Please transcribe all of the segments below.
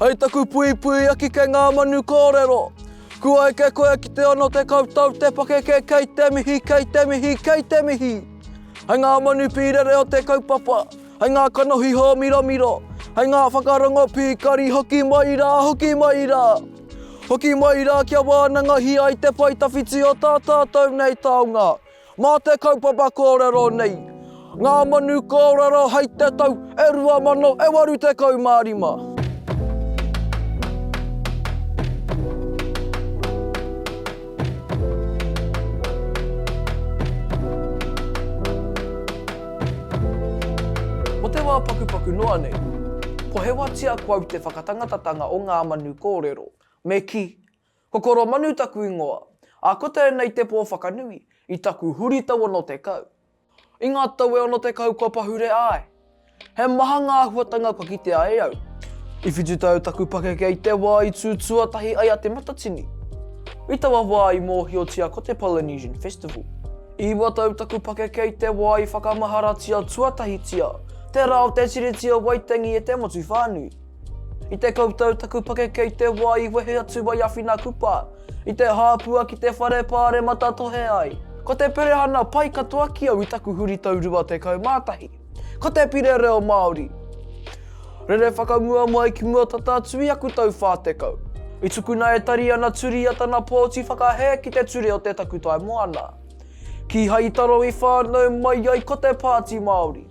Hei taku puipui aki kei ngā manu kōrero. Kua eke koe ki te 60 tau te pakeke kei te mihi, kei te mihi, kei te mihi. Hei ngā manu pīrere o te kaupapa, hei ngā kanohi hōmiromiro, hei ngā whakarongo pīkari hoki mai rā, hoki mai rā. Hoki mai rā kia wānangahia ai te pae tawhiti o tā tātou nei taonga. Mā te kaupapa kōrero nei, Ngā Manu Kōrero hei te tau e 2000 e 85. Mō te wā pakupaku noa nei, pohewatia ko au te whakatangatatanga o ngā manu kōrero, me kī, Ko Koromanu taku ingoa, ā, ko tēnei te pō whakanui i taku huritau 60. I ngā tau e 60 kua pahure āe. He maha ngā āhuatanga kua kitea e au. I whitutau taku pakeke i te wā i tū tuatahi ai a Te Matatini. I taua wā i mōhiotia ko te Polynesian Festival. Iwatau taku pakeke i te wā i whakamaharatia tuatahitia te rā o te Tiriti o Waitangi e te motu whānui. I te koutou taku pakeke i te wā i wehe atu ai a Whina Kupa i te hāpua ki te whare pāremata tohe ai. Ko te perehana pai katoa ki au i taku huritau 21. Ko te pire reo Māori. Rere whakamua mai ki mua tata atu i aku tau 40. I tukuna e Tariana Turia tana pōti whakahē ki te ture o te takutai moana. Kīhai i taro i whānau mai ai ko te Pāti Māori.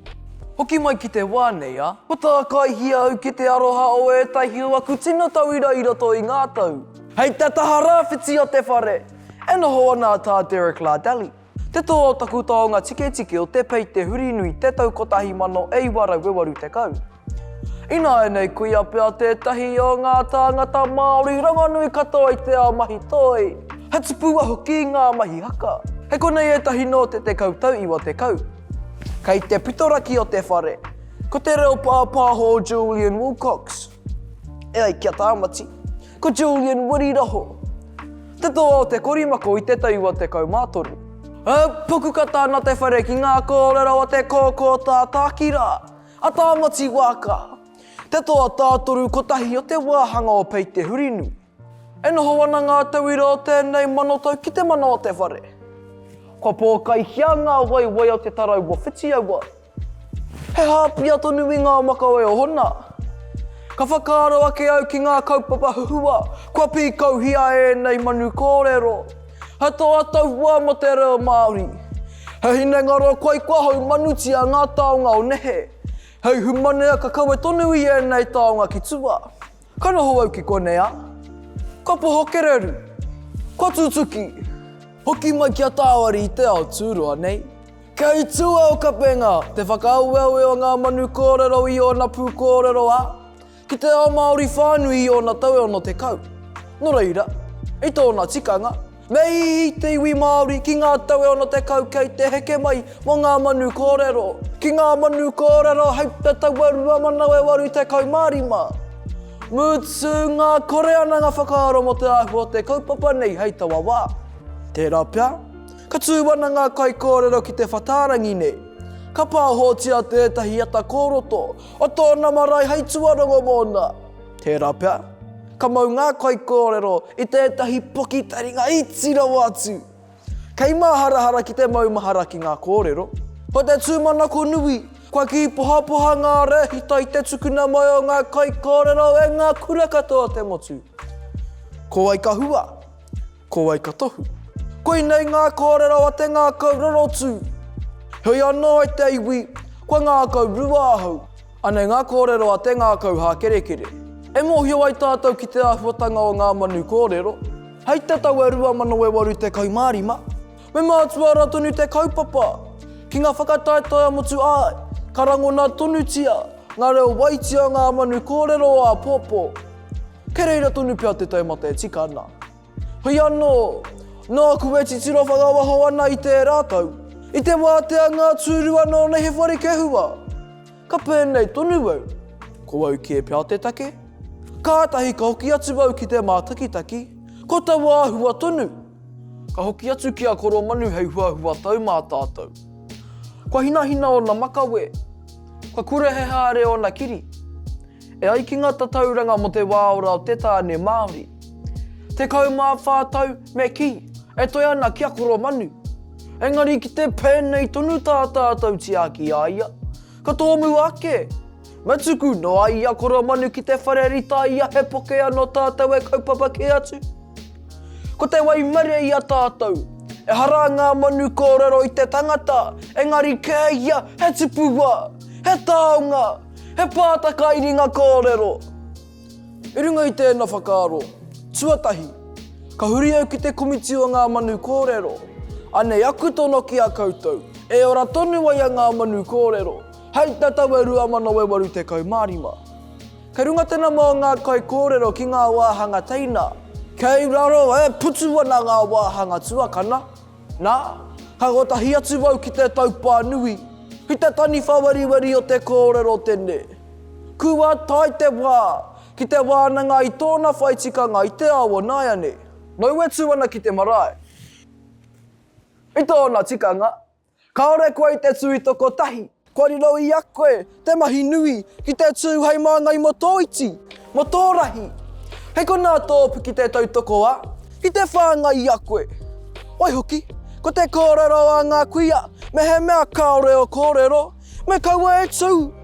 Hoki mai ki te wā nei, ā, kua tākaihia au ki te aroha o ētahi o aku tino tauira i roto i ngā tau. Hei te taha rāwhiti o te whare, e noho ana a Tā Derek Lardelli, te toa o taku taonga tiketike o Te Pei Te Hurinui te tau 1980. Ināianei koia pea tētahi o ngā tāngata Māori rongonui katoa i te ao mahi toi, he tupua hoki i ngā mahi haka. Hei konei ētahi nō te tekau tau 90. Kei te pito raki o te whare, ko te reo pāpāho o Julian Wilcox. E ai ki a Tāmati, ko Julian Wiriraho, te toa o te korimako i te tau 93. E pukukata ana te whare ki ngā kōrero a te kōkō tātāki rā, A Tāmati Wāka, te toa tātoru kotahi o te wāhanga o Pei Te Hurinui. E noho ana ngā tauira o tēnei manotau ki te mana o te whare. Kua pōkaihia ngā waiwai o te tarau o Whitiaua. He hāpia tonu i ngā makawe o Hona. Ka whakaaro ake au ki ngā kaupapa huhua kua pīkauhia e ēnei manu kōrero. He toa taua mō te reo Māori. He hinengaro koi kua haumanutia ngā taonga o nehe. Hei humanea ka kawe tonu i ēnei taonga ki tua. Ka noho au ki konei ā, ka poho kereru, kua tutuki. Hoki mai ki a Tāwari i te ao tūroa nei. Kei tua o Kapenga te whakaaweawe o ngā manu kōrero i ōna pūkōrero ā, Ki te ao Māori whānui i ōna tau e 60. Nō reira, i tōna tikanga, me ī te iwi Māori ki ngā tau e 60 kei te heke mai mō ngā manu kōrero, ki ngā manu kōrero hei te tau e 2085. Mutu ngā kore ana ngā whakaaro mō te āhua o te kaupapa nei hei taua wā. Tērā pea, ka tū ana ngā kaikōrero ki te whatārangi nei, ka pāhotia tētahi ata kōroto O tōna marae hei tuarongo mōna. Tērā pea, ka mau ngā kaikōrero i tētahi poki taringa iti rawa atu. Kei māharahara ki te maumahara ki ngā kōrero. Ko te tūmanako nui, kua kī pohapoha ngā rēhita i te tukuna mai o ngā kaikōrero e ngā kura katoa o te motu. Ko wai ka hua? Ko wai ka tohu? Koinei ngā kōrero a te ngākau rorotu. Heoi anō e te iwi, kua ngākau rua ahau. Anei ngā kōrero a te ngākau hākerekere. E mōhio ai tātou ki te āhuatanga o ngā manu kōrero, hei te tau e 2085, me mātua rā tonu te kaupapa ki ngā whakataetae ā-motu āe, ka rangona tonutia ngā reo waiti o ngā manu kōrero o āpōpō. Kei reira tonu pea te taumata e tika ana. Hoi anō, nōku e titiro whakawaho ana i tērā tau, i te wātea ngā tūru anō nei he whare kehua. Ka pēnei tonu au, ko au kē pea te take? Kātahi ka hoki atu au ki te mātakitaki, ko taua āhua tonu. Ka hoki atu ki a Koromanu hei huahuatau mā tātou. Kua hinahina ōna makawe, kua kore he haere ōna kiri. E ai ki ngā tatauranga mō te wā ora o te tāne Māori. 14 tau, me kī, e toe ana ki a Koromanu. Engari ki te pēnei tonu tā tātou tiaki i a ia, ka tōmua ake. Me tuku noa i a Koromanu ki te whare ritaia he poke anō tātou e kaupapa kē atu. Ko te waimarie i a tātou, ehara ngā manu kōrero i te tangata, engari kē ia he tipua, he taonga, he pātaka iringa kōrero. I runga i tēnā whakaaro, tuatahi, ka huri au ki te komiti o Ngā Manu Kōrero. Anei aku tono ki a koutou, e ora tonu ai a Ngā Manu Kōrero, hei te tau e 2085. Kei runga te nama o ngā kaikōrero ki ngā wāhanga teina, kei raro e putu ana ngā wāhanga tuakana. Nā, ka kotahi atu au ki te taupā nui, ki te taniwha weriweri o te kōrero tene. Kua tae te wā ki te wānanga i tōna whai tikanga i te ao o nāianei. Nōu e tū ana ki te marae. I tōna tikanga, kāore koe i te tū i to kotahi, kua riro i a koe te mahi nui ki te tū hei māngai mō tō iti, mō tō rahi. Hei konā tō ki te tautoko a, ki te whāngai i a koe. Waihoki, ko te kōrero a ngā kuia, mehemea kāore ō kōrero, Me kaua e tū!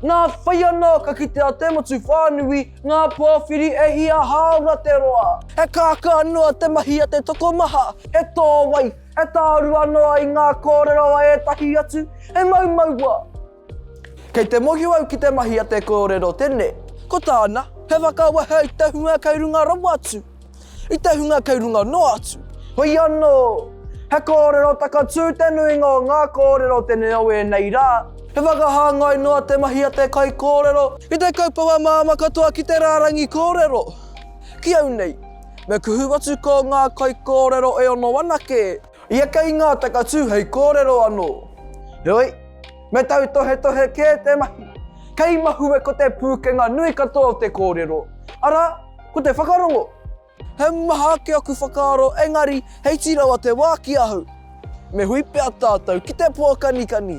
Nā whai anō ka kitea te motu whānui ngā pōwhiri e hia hāora te roa. He kākā noa te mahi a te tokomaha, he tōwai, he tārua noa i ngā kōrero a ētahi atu, he maumaua. Kei te mōhio au ki te mahi a te kōrero tene. Ko tāna, he whakawehe i te hunga kei runga rawa atu. i te hunga kei runga noa atu. Hoi anō, he kōrero takatū te nuinga o ngā kōrero tene o ēnei rā. He whakahāngai noa te mahi a te kaikōrero i te kaupapa māmā katoa ki te rārangi kōrero. Ki au nei, me kuhu atu ko ngā kaikōrero e ono anake, ia kei ngā takatū hei kōrero anō. Heoi, me tautohetohe kē te mahi, kei mahue ko te pūkenga nui katoa o te kōrero, arā, Ko te whakarongo. He maha ake aku whakaaro engari he iti rawa te wā ki ahau. Me hui pea tātou ki te pōkanikani.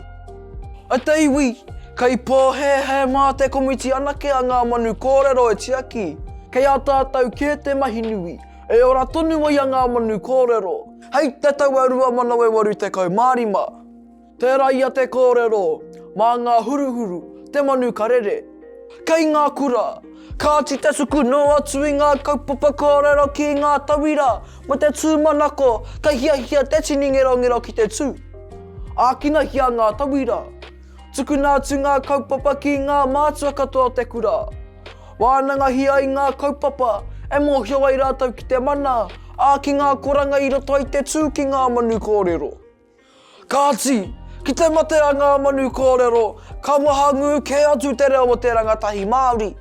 E te iwi, kei pōhēhē mā te komiti anake a Ngā Manu Kōrero e tiaki. Kei a tātou kē te mahi nui, e ora tonu ai a Ngā Manu Kōrero hei te tau e 2085. Tērā ia te kōrero, mā ngā huruhuru, te manu ka rere. Kei ngā kura, kāti te tuku noa atu i ngā kaupapa kōrero ki ngā tauira me te tūmanako ka hiahia te tini ngerongero ki te tū. Ākinahia ngā tauira. Tukuna atu ngā kaupapa ki ngā mātua katoa o te kura. Wānangahia i ngā kaupapa e mōhio ai rātou ki te mana, ā, ki ngā akoranga i roto ai te tū ki ngā manu kōrero. Kāti, ki te mate a ngā manu kōrero, ka wahangū kē atu te reo o te rangatahi Māori.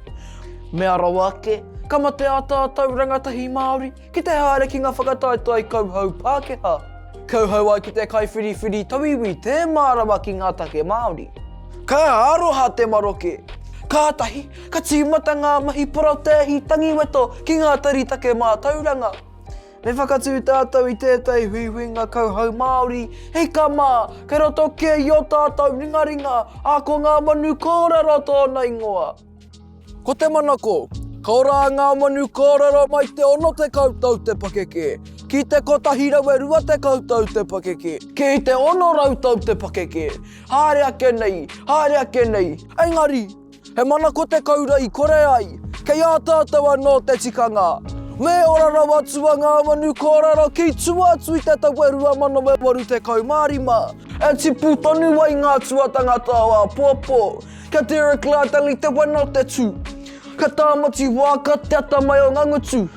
Mea rawa ake, ka mate ā tātou rangatahi Māori ki te haere ki ngā whakataetae kauhau Pākehā. Kauhau ai ki te kaiwhiriwhiri tauiwi tē mārama ki ngā take Māori. Ka aroha te maroke. Kātahi, ka tīmata ngā mahi porotēhi tangiweto ki ngā tari take mātauranga. Me whakatū tātou i tētahi huihuinga kauhau Māori, hika mā, kei roto kē i ō tātou ringaringa, ā, ko Ngā Manu Kōrero tōna ingoa. Ko te manako, ka ora ngā manu kōrero mai te 60 tau te pakeke, ki te 120 tau te pakeke, ki te 600 tau te pakeke, haere ake nei, haere ake nei, engari, He mana ko te koura i kore ai, kei a tātou anō te tikanga. Me ora rawa atu a Ngā Manu Kōrero ki tua atu i te tau e 2085, e tipu tonu ai ngā tuatangata o āpōpō, kia Derek Lardelli te wena o te tū, kia Tāmati Wāka te atamai o ngā ngutu.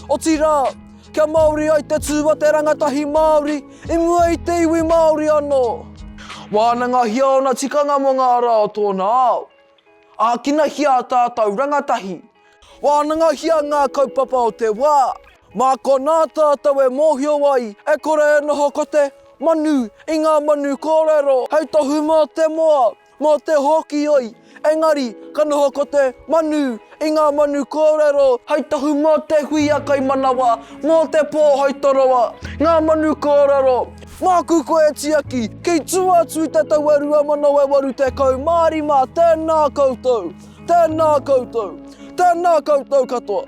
Otirā, kia Māori ai te tū a te rangatahi Māori i mua i te iwi Māori anō. Wānangahia ōna tikanga mō ngā rā o tōna ao. Ākinahia ā tātou rangatahi. Wānangahia ngā kaupapa o te wā. Mā konā tātou e mōhio ai e kore e noho ko te manu i ngā manu kōrero hei tohu mā te moa. Mā te hōkioi, engari ka noho ko te manu i ngā manu kōrero hei tohu mā te huia kaimanawa, mā te pō hei toroa, ngā manu kōrero. Māku koe e tiaki, kei tua atu i te tau e 2085, tēnā koutou. Tēnā koutou! Tēnā koutou katoa!